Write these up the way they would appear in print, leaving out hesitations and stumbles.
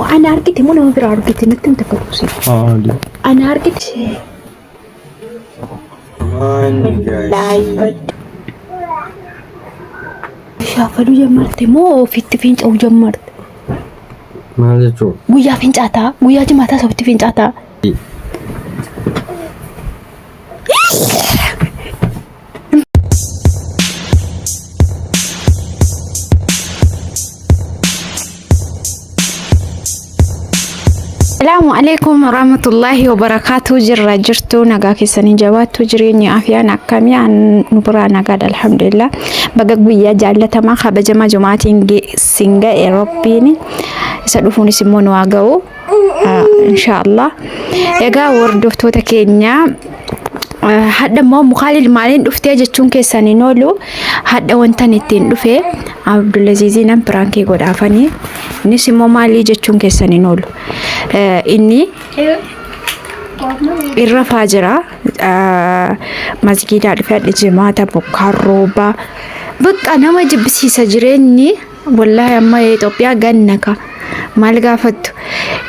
Moo ana argite moo nama biraa argite natti himte kutusi. Haali. Ana argite. Maali guys? Shaafaluu jammarte moo ofitti finca'uu jammarte? Maal jechuun? Guyyaa fincaataa guyyaa jimaataas ofitti fincaataa. Salaamu alaikum warahmatullahi wabarakaatu. Jirra jirtu, nagaa keessanii, jabaattu, jireenya afiyaan akkamii? Nu biraa nagaadha, alhamdulillah. Baga guyyaa jaallatamaa kabajamaa jumaatiin sin ga'e. Rabbiin isa dhufuunis immoo nu haa ga'u, inshaallah. Egaa hordoftoota keenya, hadha immoo mukaalil maaliin dhuftee jechuun keessan hin oolu. Hadha wantan ittiin dhufe Abdulaziizii nan prank godhaafanii, innis immoo maalii jechuun keessan hin oolu. Inni irra faa jira, masgiidaa dhufe. Hadha jimaata, bokkaan roobaa, bakka nama jibbisiisa jireenyi wallaahi. Amma Itoophiyaa ganna ka maal gaafattu,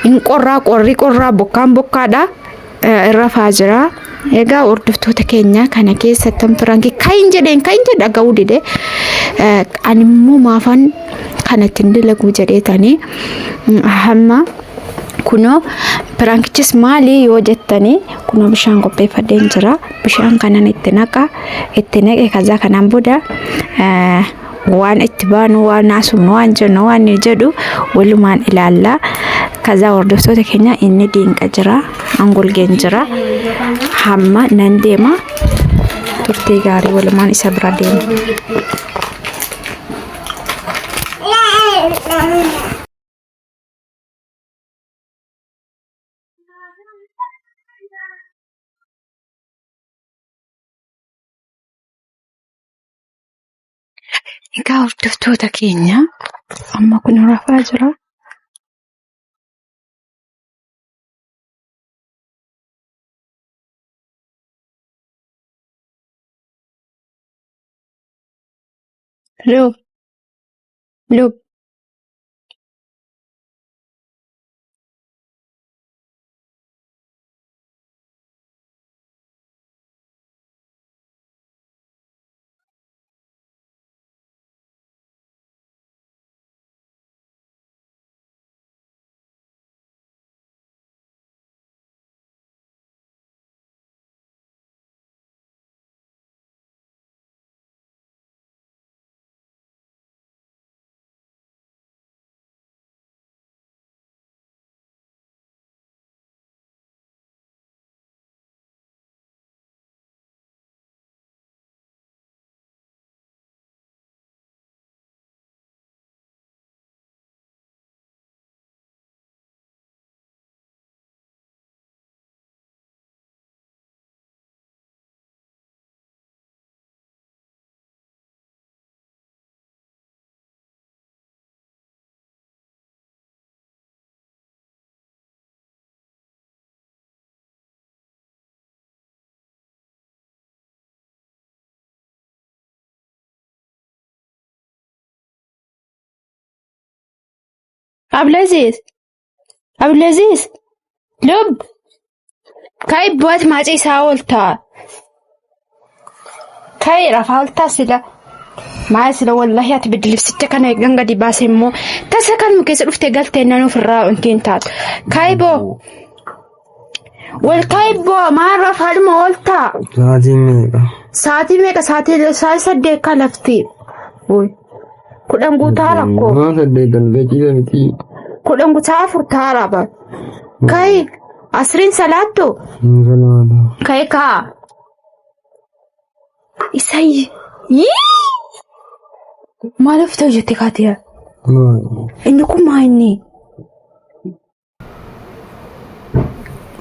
hin qorraa, qorri qorraa, bokkaan bokkaadha, irra faa jira. Egaa hordoftoota keenya, kana keessatti prank kayin jedheen, kayin jedha ga'uu dide. Ani immoo maafan kana ittiin dalaguu jedheetanii hamma kunoo prankichis maali yoo jettanii, kunoo bishaan qopheeffadheen jira. Bishaan kanan itti naqa, itti naqe. Kazaa kanaan booda waan itti baanu, waan haasofnu, waan jennu, waan jedhu walumaan ilaalla. Kazaa hordoftoota keenya, inni diinqa jira, angolgeen jira. Hamma nan deema, turtii gaarii, walumaan isa bira deema. Egaa hordoftoota keenya, amma kun rafaa jira. Lub, lub. Abdulaziz, Abdulaziz, lub, ka'i bu'aati maacii isaa ooltaa. Ka'i rafaa ooltaa sila. Maal sila, wallahi ati bidilibsicha kana eeggan gadi baase immoo tasa kanuma keessa dhuftee galtee nan ofirraa wanti hin taatu. Ka'i boo. Wal ka'i boo, maal rafaadhuma ooltaa? Sa'aatiin meeqa? Sa'aatii meeqa? Sa'aatii 8 ka lafti. 10 guutaa rakkoo. Maa 8 darbee ciisa miti. 10 guutaa 4 taara ba. Ka'i, asriin salaattu. Hin salaata. Ka'i kaa. Isa yii. Maal of ta'u jettee kaatee? Maal? Inni kun maa inni?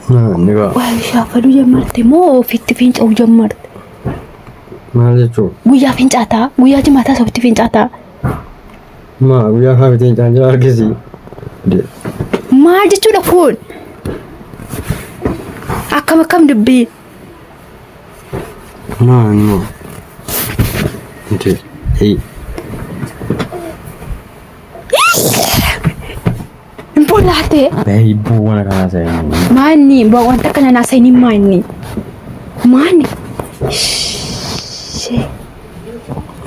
Maal inni kaa? Waa shaafaluu jammarte moo ofitti finca'uu jammarte? Maal jechuun? Guyyaa fincaataa, guyyaa jimaataas ofitti fincaataa. Maa guyyaa kaafiteen caan jira argisi. Maal jechuudha kun? Akkam akkam dubbii? Maal immoo? Nti. Hey. Hin bolla. Laate. Baay'ee waan akkanaa ta'e. Maanni wanta kana naasanii maanni. Maanni.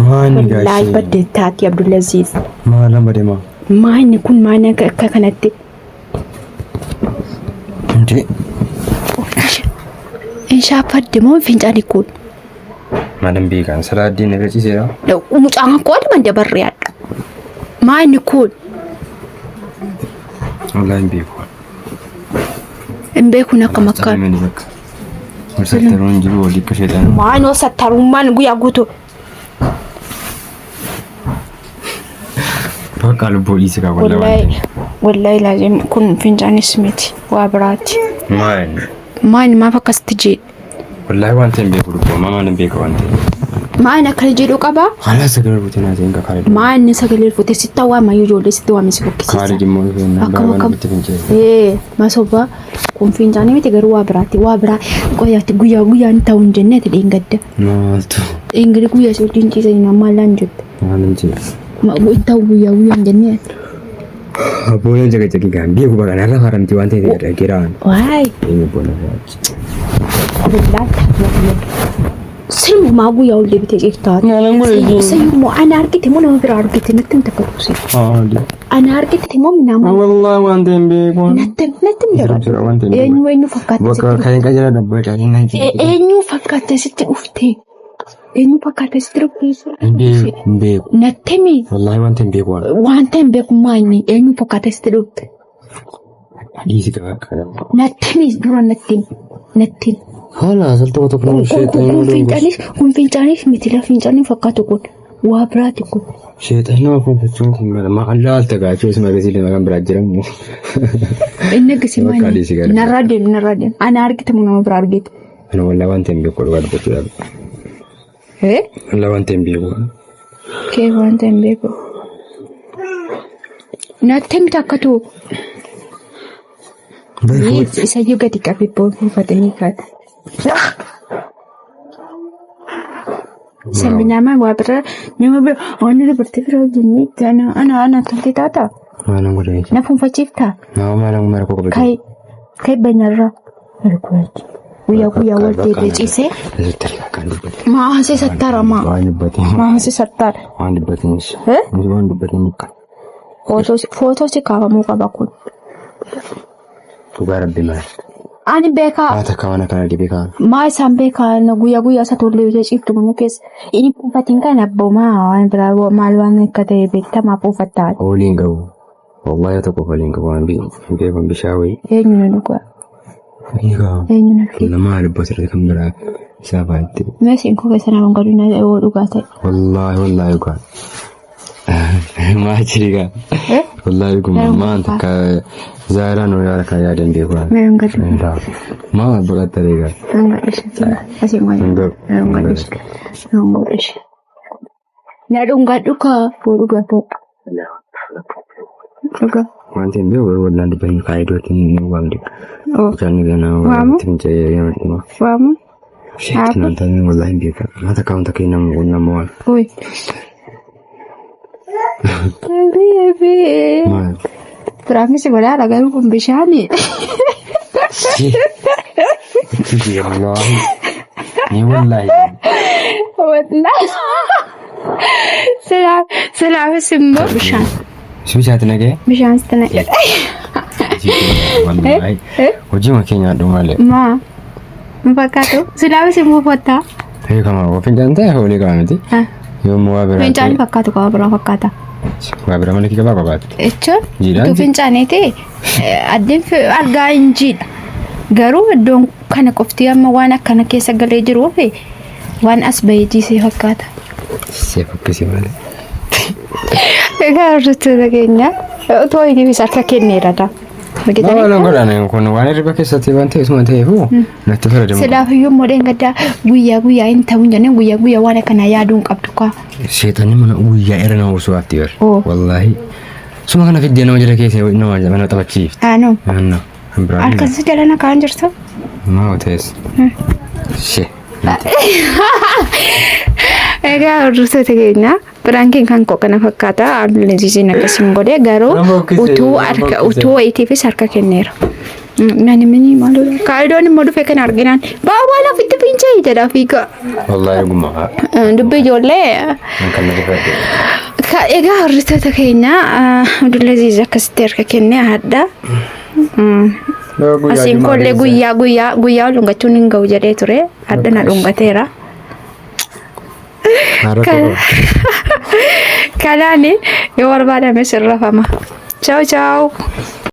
Maanni Wallaahi gaashee. badde taati Abdulaziz. Maalan bade maa? Maanni kun maanni akka kanatti. Hindi. Inshaaffadde moo fincaani kun? Maalan beekan salaaddiin irra ciiseera. Mucaan koo aduma dabarre adha. Maanni kun? Wallaahi hin beeku. Hin beekun akka makkaan. Mani bakka. Wal sattaruun jiru walii akka sheexan. Maanoo sattarummaan guyyaa guutuu. Bakka lubbuu dhiisi qaba wallaahi. Wallahi wallahi laazim kun fincaanis miti waa biraati. Maal? Maanni maaf akkasitti jedhe? Wallaahi wanta hin beeku lubbuu amma maal hin beeku wanta. Maanni akkana jedhu qabaa? Haala sagalee buutee naa ta'in kakaalee. Maanni sagalee fuute sitti waamayyuu ijoollee sitti waame si fokkisiisa. Kaalee dhimmoo dhufeen Akkam baabaan akkam. bitti fincee. Ee masobaa kun fincaanii miti garuu waa biraati waa biraa qoyaatti guyyaa guyyaan ta'uu hin jenne ati dheengadda. Maaltu? Dheengadda guyyaa si wajjin ciisanii maal laan jette. Maal hin jee? Ta'u guyyaa guyyaan jennee ati. Abboon jagajagi gaan beeku baga narra haramti waan ta'eef dhaggeeraan. Waay Eenyu boona fa'aati. billaa taatee Silmumaa guyyaa ol deebitee ciiftaa. Sayyummoo ana argite moo nama biraa argite natti hin takka tuqsi. Ana argite moo nama Wallaahi waan ta'e hin beeku. natti natti hin Jira dabalu. waan ta'e hin beeku. Eenyu eenyu fakkaatte Bakka sitti kan hin qajeela dabboo caalii naan dhufte? Eenyu fakkaatte sitti dhufte? Eenyu fakkaatte sitti dhufte? Hin beeku hin beeku. Natti himi Wallaahi waan ta'e hin beeku waan. wanta hin beeku maanyi eenyu fakkaatte sitti dhufte? Dhiisi qaba kana. Natti himi dura natti himi natti himi. Haala asal tokko tokko nama Kun sheexanii kun fincaanis kun fincaanis miti la fincaanii fakkaatu kun waa biraati kun. Sheexanii nama kun kun mala maal laalta gaachuu isuma agarsiisa lama kan biraa jiramu. Inni akkasii Bakka maanyi dhiisi gara. narraa deemu narraa deemu ana argite moo nama biraa argite? Ana wallaahi waan ta'e hin beeku dhugaa dubbachuudhaaf. Eh? Wallaahi waan ta'e hin beeku. Kee wanta hin beeku. Natti himta akkatu. Isayyuu gadi qabee buufatanii kaa'e. Sabni nama waa biraa nama bira waan dubartii biraa jennee ana ana ana tolti taata. Maalan godhe jechuudha. Na fuunfachiiftaa? Nama maalan mara koo qabatu. Kai kai banyarraa. Guyyaa guyyaa wal deebi'ee ciisee. Asitti kan dubbate. Maa haasee sattaara maa. Waan dubbate. Maa haasee sattaara. Waan dubbatenis. Eh? Waan dubbateen akka. Footoo si kaafamuu qaba kun. Dhugaa rabbi maal. Ani beekaa. Waan takka waan akkana dhibee kaan. Maa isaan beekaa guyyaa guyyaa isa tollee bitee ciiftu mana keessa. Inni buufatiin kan abboomaa waan biraa maal waan akka ta'e beektamaa buufattaa. Hooliin qabu. Wallaahi tokko hooliin qabu waan beekan bishaan wayii. Eenyu na dhugaa? Eegaa. Eenyu na dhugaa? Nama dubbatu irratti kan biraa isaa baay'ee. Meeshaan koo keessa nama godhu na yoo dhugaa ta'e. Wallaahi wallaahi dhugaa. Maa jirigaa. Wallaahi dhuguma maan takka zaaraan yaada kan yaadan beeku. Meeshaan gadi. Maa boqotta beekaa. Asiin waan. Hin gahu. Na dhungadhu kaa yoo dhugaa ta'e. Dhugaa. Wanti hin beeku garuu wallaan dubbatni kaayidootiin ni waamdi. Bishaan ganaa Waamu? wanti fincaa'ee namatti hima. Waamu? Sheekin wanta wallaahi hin beekaa. Maa takka wanta kee nama nama waan. Oi. Baby. Maal? Firaansi godhaadha garuu kun bishaani. Wallaahi. Ni wallaahi. Wallaahi. Silaafis immoo bishaan. Si bishaati nagee? Bishaan sitti naqe. Wallaahi. Hojii keenya aduu malee. Maa? Hin fakkaatu. Silaafis immoo uffattaa. Beekama fincaan ta'e hoolii qaba miti. Yommuu waa biraa. Fincaan fakkaatu qaba biraa fakkaata. Waa biraa malee qabaa qabaatu. Jechuun Jiidhaan utuu fincaanii ta'e addeen argaa hin jiidha. Garuu iddoon kana qofti amma waan akkana keessa galee jiruuf waan as bahee jiisee fakkaata. See fakkisi malee. Egaa hordoftoota keenya otoo inni harka kenneera ta'a. Maal godhan kun waan hirriba keessatti waan ta'e suma ta'eefu natti fayyadamu. Silaafiyyuu immoo dheengaddaa guyyaa guyyaa hin ta'u jennee guyyaa guyyaa waan akkanaa yaaduu hin qabdu kaa. Seexanni mana guyyaa irra nama ursuu haafti bar. Oo. Wallaahi. Suma kana fiddee nama jala keessa nama mana taphachiifti. Aanoo Aanna. Kan biraa. harkan si jala na kaan jirtu. Maa ta'es. Shee. Egaa hordoftoota keenya Piraankiin kan koo kana fakkaata. Abdulaziziin akkasiin godhe garuu Nama fokkise, utuu nama harka fokkise. utuu wayitiifis harka kenneera. Nani mini maaloo kaayidoon immoo dhufe kana arginaan baawwaan ofitti finca'e jedha fiigaa. Wallaahi dhuguma. Dubbii ijoollee Kan na rifadhe. Egaa hordoftoota keenya Abdulaziz akkasitti harka kennee hadha. Asiin kollee guyyaa guyyaa guyyaa ol dhungachuun hin ga'u jedhee ture. Hadha na dhungateera. Kanaan yoo barbaadame sirrafama. Ciao ciao.